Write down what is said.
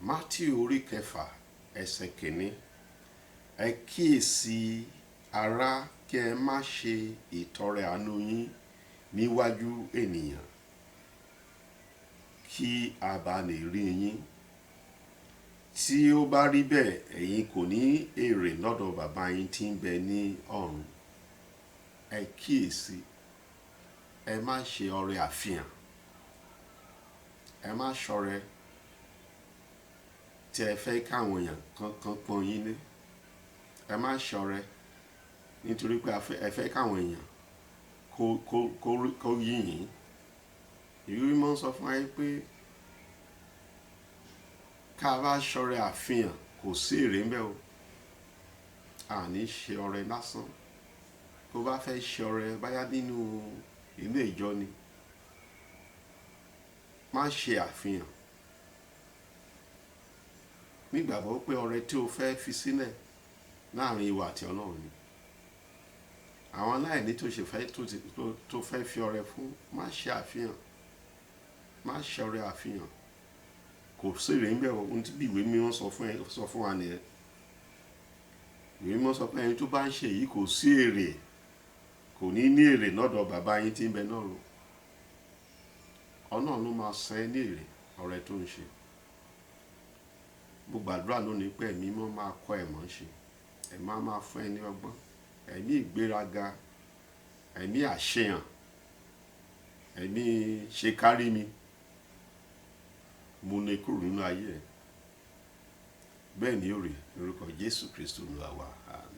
Mátíù orí 6 ẹsẹ̀ 1. Ẹ kíyèsí ará, kí ẹ má ṣe ìtọrẹ àánú yín níwájú ènìyàn kí a bá lè rí yín. Tí ó bá rí bẹ́ẹ̀, ẹ̀yin kò ní èrè lọ́dọ̀ bàbá yín tí ń bẹ ní ọ̀run. Ẹ kíyèsí, ẹ má ṣe ọrẹ àfihàn. Ẹ má ṣọrẹ tí ẹ fẹ́ káwọn èèyàn kan pọ́n yín lé. Ẹ má ṣọrẹ nítorí pé ẹ fẹ́ káwọn èèyàn kó yìn yín. Ìwé Mímọ́ sọ fún wa pé ká bá ṣọrẹ àfihàn, kò sí èrè ńbẹ o. A ní ṣe ọrẹ lásán. Tó bá fẹ́ ṣe ọrẹ báyá nínú ilé ìjọ ni, má ṣe àfihàn. Nígbàgbọ́ pé ọrẹ tí o fẹ́ fi sílẹ̀ láàrin ìwọ àti Ọlọ́run ni. Àwọn aláìní tó ṣe fẹ́ tó fẹ́ fi ọrẹ fún, má ṣe àfihàn. Má ṣe ọrẹ àfihàn. Kò sí èrè ńbẹ o. Ohun tí bí ìwé Mímọ́ sọ fún ẹ, sọ fún wa nìyẹn. Ìwé Mímọ́ sọ pé ẹni tó bá ń ṣe èyí kò sí èrè, kò ní ní èrè lọ́dọ̀ bàbá yín tí ń bẹ lọ́run. Ọlọ́run ló máa san ẹ́ ní èrè ọrẹ tó ń ṣe. Mo gbàdúrà lónìí pé ẹ̀mí mímọ́ máa kọ́ ẹ mọ̀ ṣe. Ẹ̀mí á máa fún ẹ ní ọgbọ́n, ẹ̀mí ìgbéraga, ẹ̀mí àṣehàn, ẹ̀mí ṣe kárí mi. Mo lè kúrò nínú ayé ẹ. Bẹ́ẹ̀ ni ó rí lórúkọ Jésù Kristi Olúwa wa. Àmín.